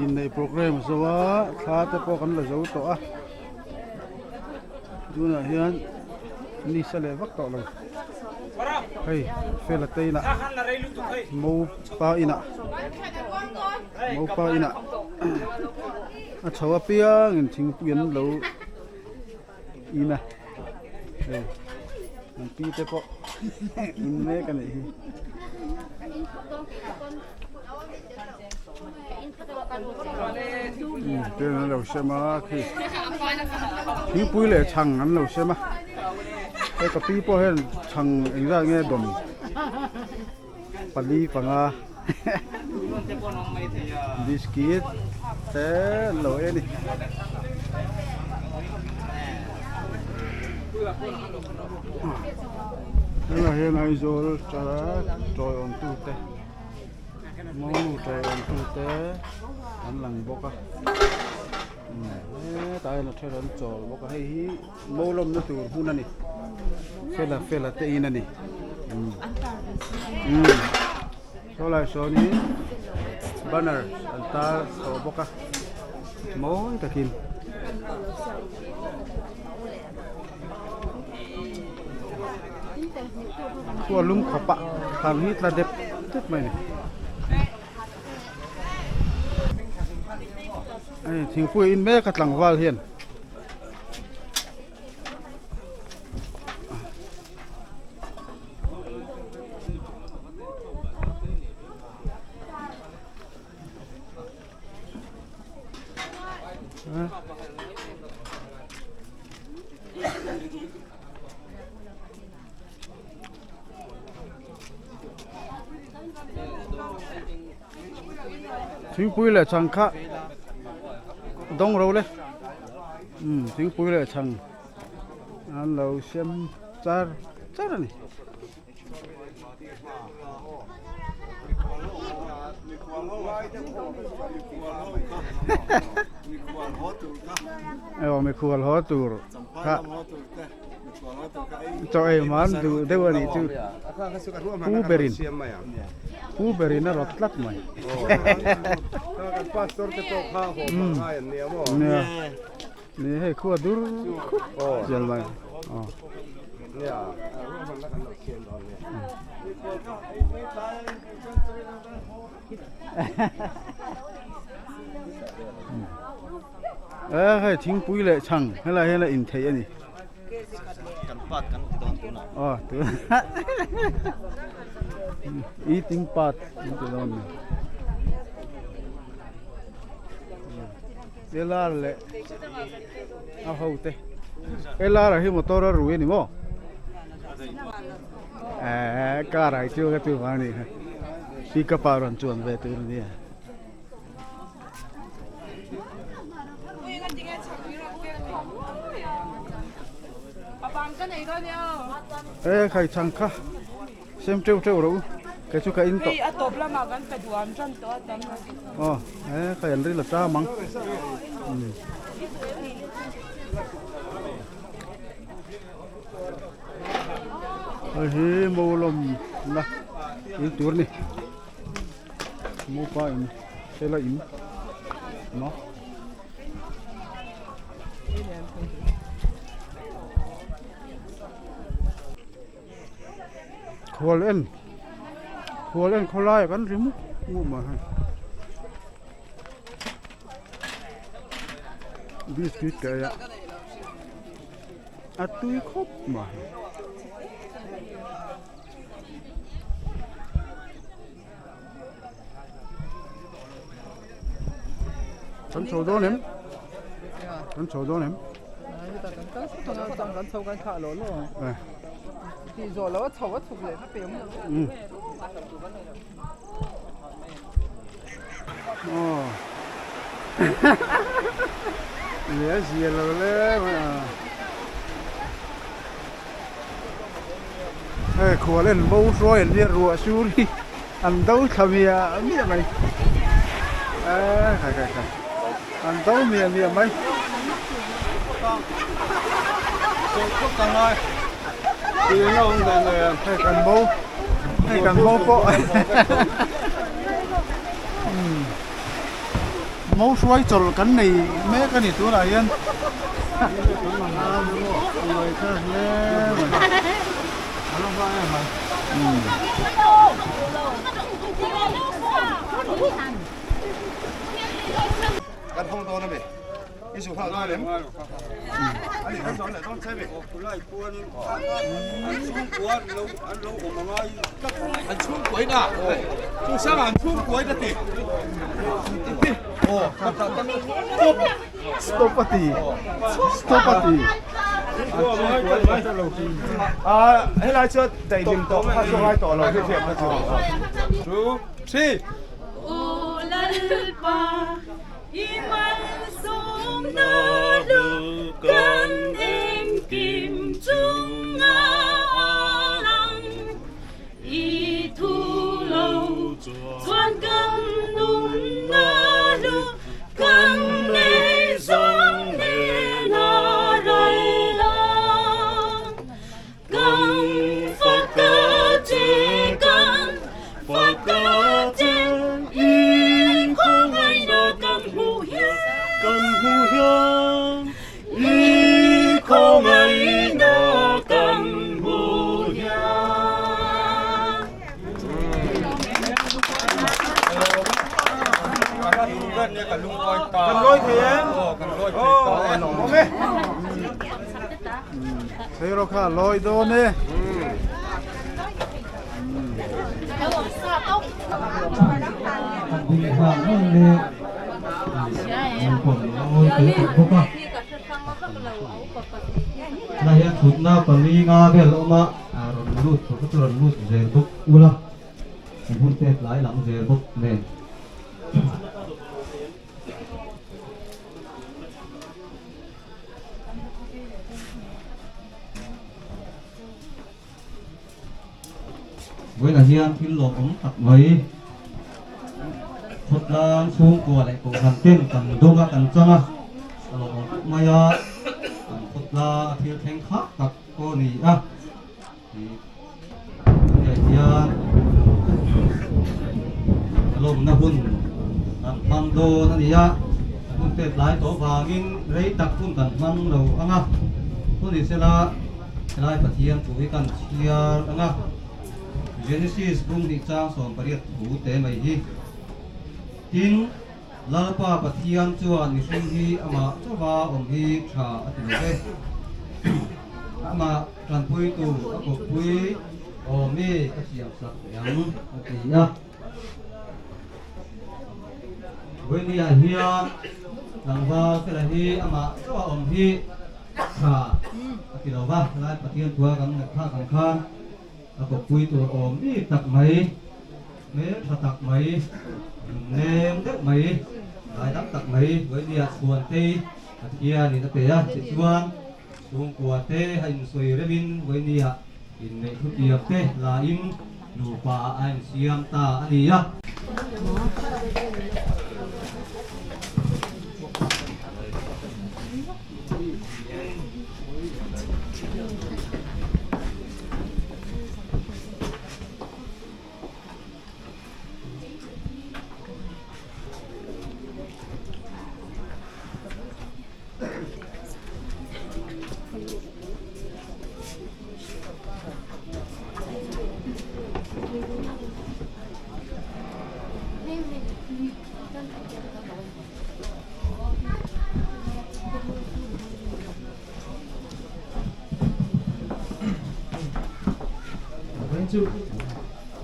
Inneih programme a zo a thla te pawh kan la zo tawh a tunah hian nisa leh vak tawh lo hei fela te inah mopa inah mopa inah a chho apiangin thingpui an lo in a hei an pi te pawh in mek a nih hi. Ten an lo sem a khi thingpui leh chhang an lo sem a hei ka pi pawh hian chhang engzat nge dawm pali panga biscuit te an lo ei a ni. Tunah hian Aizawl tawiawm tute. Monu tawiawm tute an lang bawk a hetah hian a then an chawl bawk a hei hi mo lawmna tur hmun a ni fela fela te in a ni umm saw lai sawnin banner an tar tawh bawk a mawi takin. Khua lum khawp a thlan hi tla dep dep mai a ni. Hei thingpui in mek a tlangval hian. Thingpui leh chhang kha dawng ro le umm thingpui leh chhang an lo sem char char a ni. Aw mikhual haw tur kha chaw ei man duh deuh a nih chu pu berin pu berin a rawt tlat mai nia ni hei khua dur khup zel mai aw. E hei thingpui leh chhang helai hian a in theih a ni. Kan pat kan ti dawn tunah. Aw tu eating part kan ti dawn ni. Elar leh a ho te Elar ah hi motor a rui a ni maw eh car ah hi chu ka chu vang a nih kha pickup ah rawn chuan ve tur a nia. E khai chhang kha sem teuh teuh rawh u kei chu ka in tawh. Hei a tawp lamah kan pe duam tan tawh a tam lo. Aw e khai an ril a tam ang. Hei hi Molawm na in tur a ni. Mopa in hela in maw. Khual en khual en khawlai ah kan ri mup mup mai hei biscuit ka ei a a tui khawp mai. Kan chho dawn em? Kan chho dawn em? Kan chho kan thlah lo lo. Ti zawh lo a chho a chhuk leh kha pe awm lo. Aw. Leh a zia lo le mai a. Hei khual en bo hruai an nia ruah sur hi an do thla miah miah mai eee khai khai khai an do miah miah mai. Hei kan bo hei kan bo pawh. Mo hruai chawlh kan nei mek a ni tunah hian Kan hawng dawn a mi? I zu nghal dawn em? Ani kan dawn leh dawn che mi? An chhungkua an lo an lo awm a ngai tlat. An chhungkua in a? Chu sang an chhungkua in a ti. Aw ka ta ta stop. Stop a ti. Stop a ti. A helai chuan daihlim tawh kha chu ngai tawh lo hi hriat na chu. Two, three. Aw Lalpa i malsawmna lu kan engkim chunga a lang. I thu lo chuan kan nunna lu kan nei zawng nen a ral ang. Kan fak a che kan fak a che i khawngaihna kan hmuh hian kan hmuh hian i khawngaihna kan hmuh hian. Kan lawi thei em? Kan lawi thei ta e. Awm e. Thei rawh kha lawi dawn e. Lai hian thutna pali nga vel a awm a, rawn lut tur kha chu rawn lut zel bawk ula, hun pek lai lam zel bawk nen. Vawiinah hian thil lawmawm tak mai khawtlang chhungkua leh kohhran ten kan dawng a kan chang a, a lawmawm khawp mai a, kan khawtlang a thil thleng khak tak pawh a ni a. Tunah hian lawmna hun kan hmang dawn a ni a, hun pek lai tawh vangin rei tak hun kan hmang lo ang a, hun ni sela helai Pathian thu hi kan chhiar ang a, Genesis bung hnih chang 18 thu te mai hi. Tin, Lalpa Pathian chuan mihring hi amah chauha awm hi tha a ti lo ve. Amah Tanpuitu a kawppui awm i ka siam sak teh ang a ti a. Vawinia hian tlangval fela hi amah chauh a awm hi tha a ti lo va, helai Pathian thua kan ngaihthlak ang khan a kawppui tur awm bik tak mai, hmel tha tak mai, lungnem deuh mai, ngaidam tak mai Vawinia chhuantei Pathianin a pe a, tichuan Chhungkua te a insawi remin Vawinia inneih thutiam te lain nupa a insiam ta a ni a.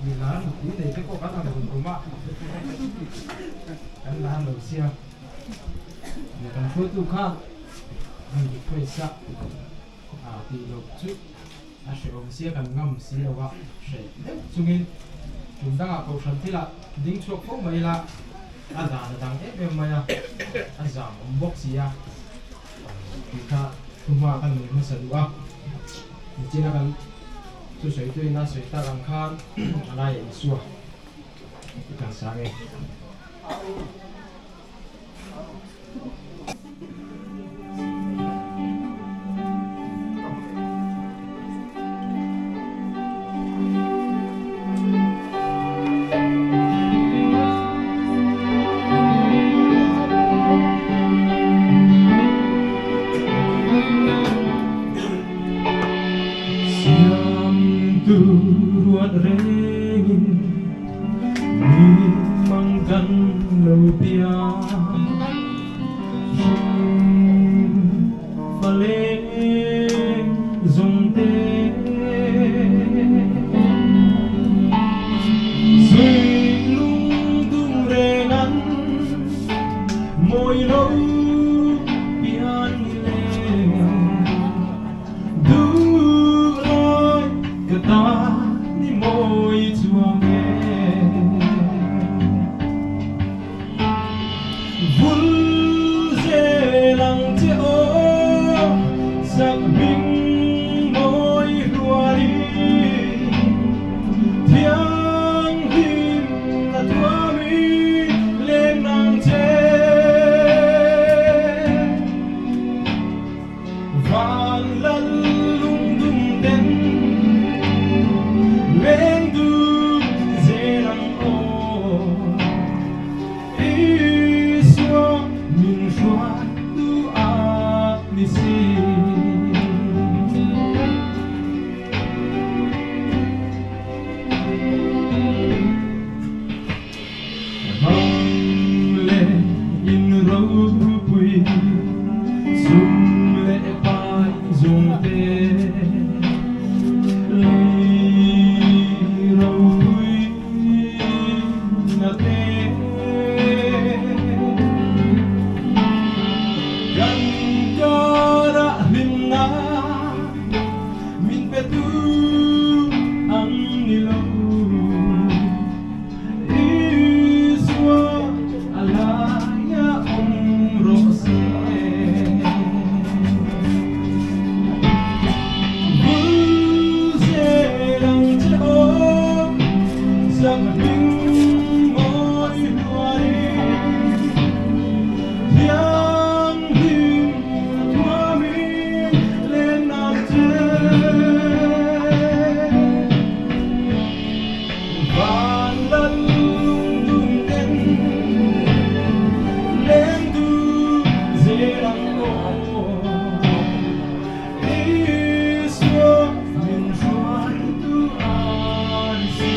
Milar nupui nei te pawh kan ang rum rum a, kan la lo sia. Kan hruaitu khan an request a, a tih loh chu a hrehawm sia kan ngam si lo a, hreh deuh chungin tum dangah kohhran thilah ding chhuak fo mai ila a dan a dang em em mai a, a zam awm bawk si a tih kha thuhma kan nei hmasa duh a, nichina kan. Thusawitu in a sawi tak ang khan a lai a Isua i kan sang e. an lo piang Hring fa leng zawng te Zui lung dum reng an mawi lo pian ni le Duh lai ka ta ni mawi chuang e. Vul zel ang che aw sak hming mawi hluarin thianghlim na thuamin leng nang che. Van lal lung dum ten leng dum zel ang aw Isua min hruai tu a ni si. Ram leh in ropui sum leh pai zawng te lei ropui na te kan karah hlimna min pe tu an ni lo. Isua a laia awm rawh se. Vul zel ang che aw, zak hming mawi hluarin, thianghlim thuamin len nang che. Van lal lung dum ten leng dum zel ang aw Isua min hruai tu a ni si.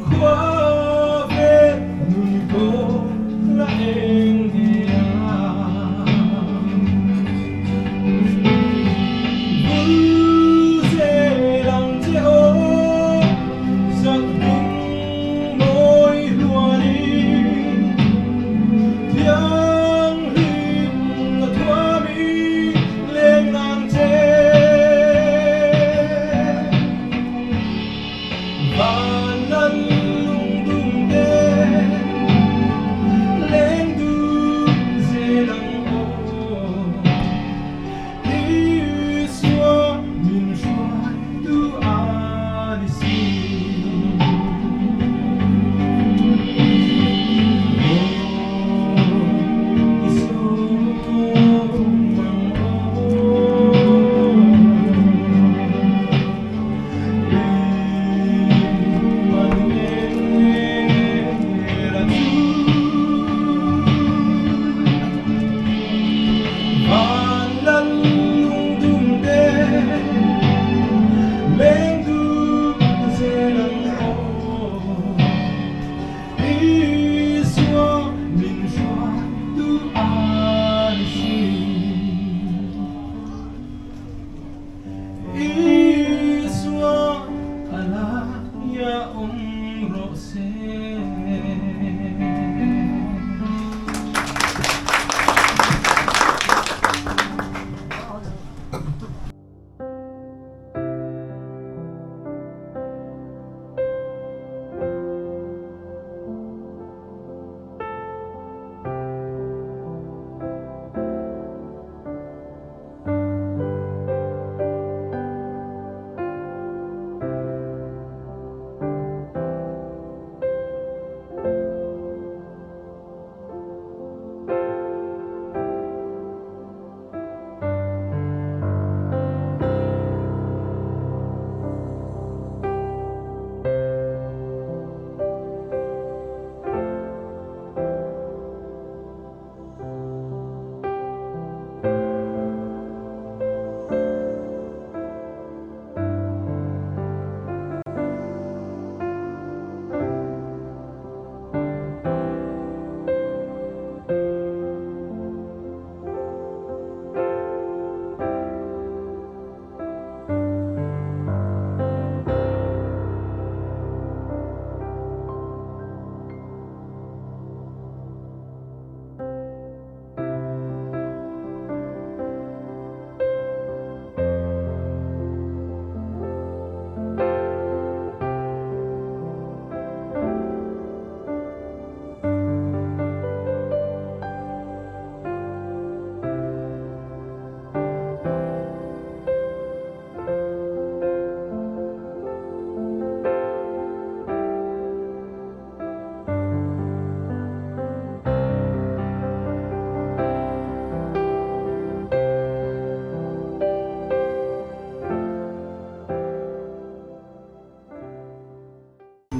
Khua ve nun kaw la eng nge a Vul zel ang che aw zak hming mawi hluarin thianghlim na thuamin leng nang che.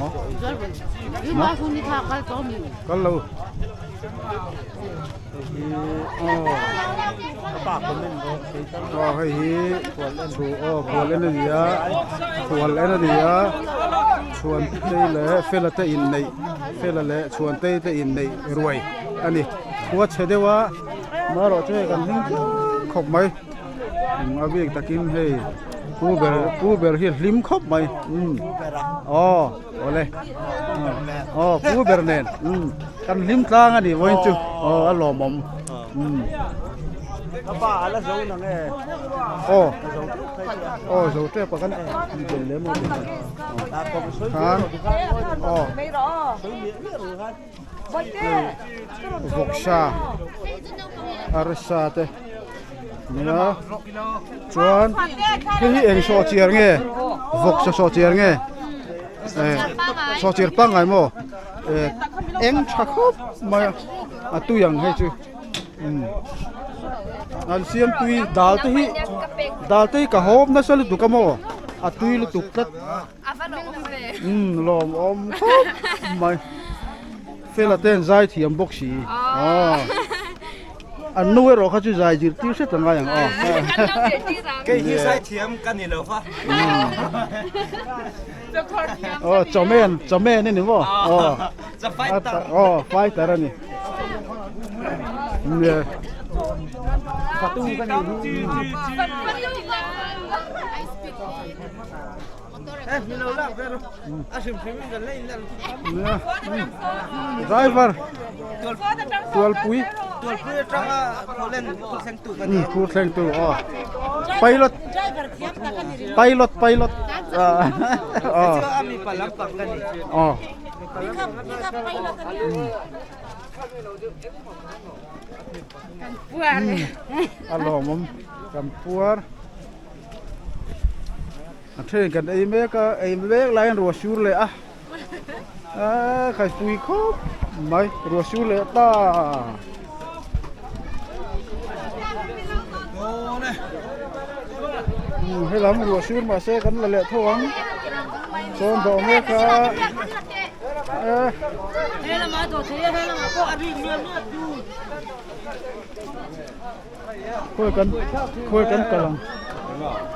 Maw? Kal lo. Hei hi aw aw hei hi chhu aw khual en a ni a khual en a ni a chhuantei leh fela te inneih fela leh chhuantei te inneih ruai a ni khua chhe deuh a marawh chu hei kan hlim khawp mai. A bik takin hei pu ber pu ber hi hlim khawp mai umm aw awle aw pu ber nen umm kan hlim tlang a ni vawiin chu aw a lawmawm umm aw aw zo tep a kan bel lem a khan aw vawksa arsa te nia chuan hei hi eng sawhchiar nge vawksa sawhchiar nge eh sawhchiar pangngai maw eh eng tha khawp mai a a tui ang hei chu umm an siam tui dal te hi dal te hi ka hawp nasa lutuk a maw a tui lutuk tlat. Umm lawmawm khawp mai fela te an zai thiam bawk si aw an nu erawh kha chu zai zir tir hret angai ang aw kei hi zai thiam ka ni lo va aw chawmen chawmen ani maw aw aw fighter ani nia fatu ka ni Driver Tualpui Phur thlengtu aw Pilot Pilot Pilot aw aw A lawmawm kan puar. A then kan ei mek a ei mek laiin ruah sur leh a aaa khaipui khawp mai ruah sur leh ta. Helam ruah sur mahse kan la leh tho ang sawn dawh mek a eh. Khawi kan khawi kan kal ang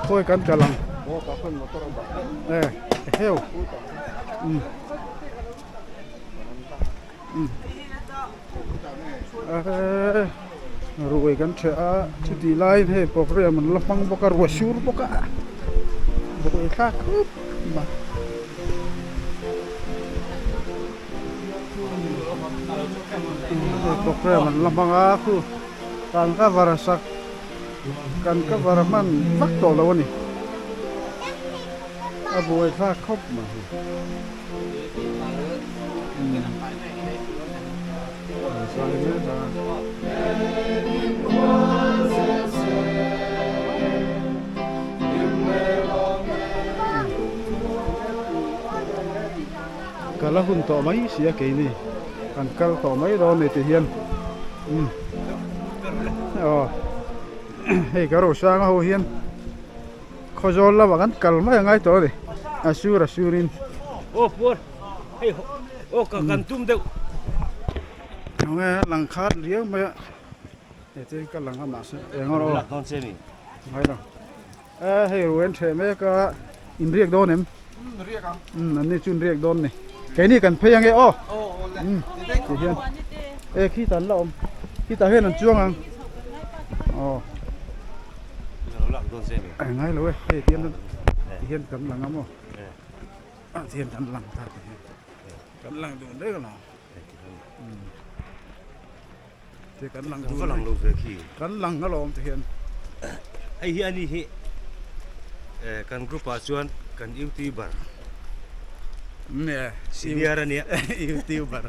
khawi kan kal ang eh heu um um eh ruai kan ṭheh a chutih laiin hei program an la hmang bawk a ruah sur bawk a ruai thlak khawp mai. Hei program an la hmang a khu. Kan cover a sak kan cover a hman vak tawh lo a ni. A buai thlak khawp mai. Kal a hun tawh mai si a keini kan kal tawh mai dawn ni tih hian umm aw hei ka rosanga ho hian khawzawl lamah kan kal mai a ngai tawh a ni a sur a surin aw puar hei aw ka kan tum deuh enge lang khat riau mai a heti ka lang a mahse eng erawh lak dawn che ni ngai lo. E hei ruai an ṭheh mek a, in riak dawn em? Riak ang. Umm an ni chu in riak dawn ni. Keini kan phei ange aw. Umm ti hian e khitah an la awm. Khitah hian an chuang ang. Aw. Ngai lo e hei tian ti hian kan lang ang aw. Ti hian kan lang ta ti hian. Kan lang dun reng alawm. Te kan lang va lang lo ve khi. Kan lang alawm te hian. Hei hi ani hi eh kan group ah chuan kan youtuber. Ne senior ania youtuber.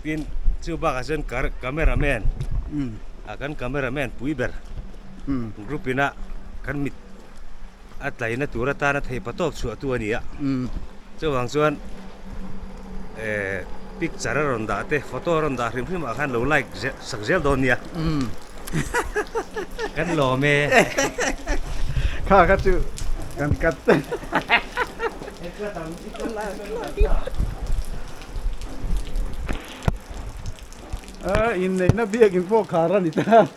Tin chu bakah chuan cameraman a kan cameraman pui ber group ina kan mit a tlaina tur atana thei patawp chhuah tu a ni a chuvang chuan eh picture a rawn dah te photo a rawn dah hrim hrim ah khan lo like sak zel dawn nia kan lawm e kha kha chu kan cut. A inneihna biakin pawh khar a ni ta.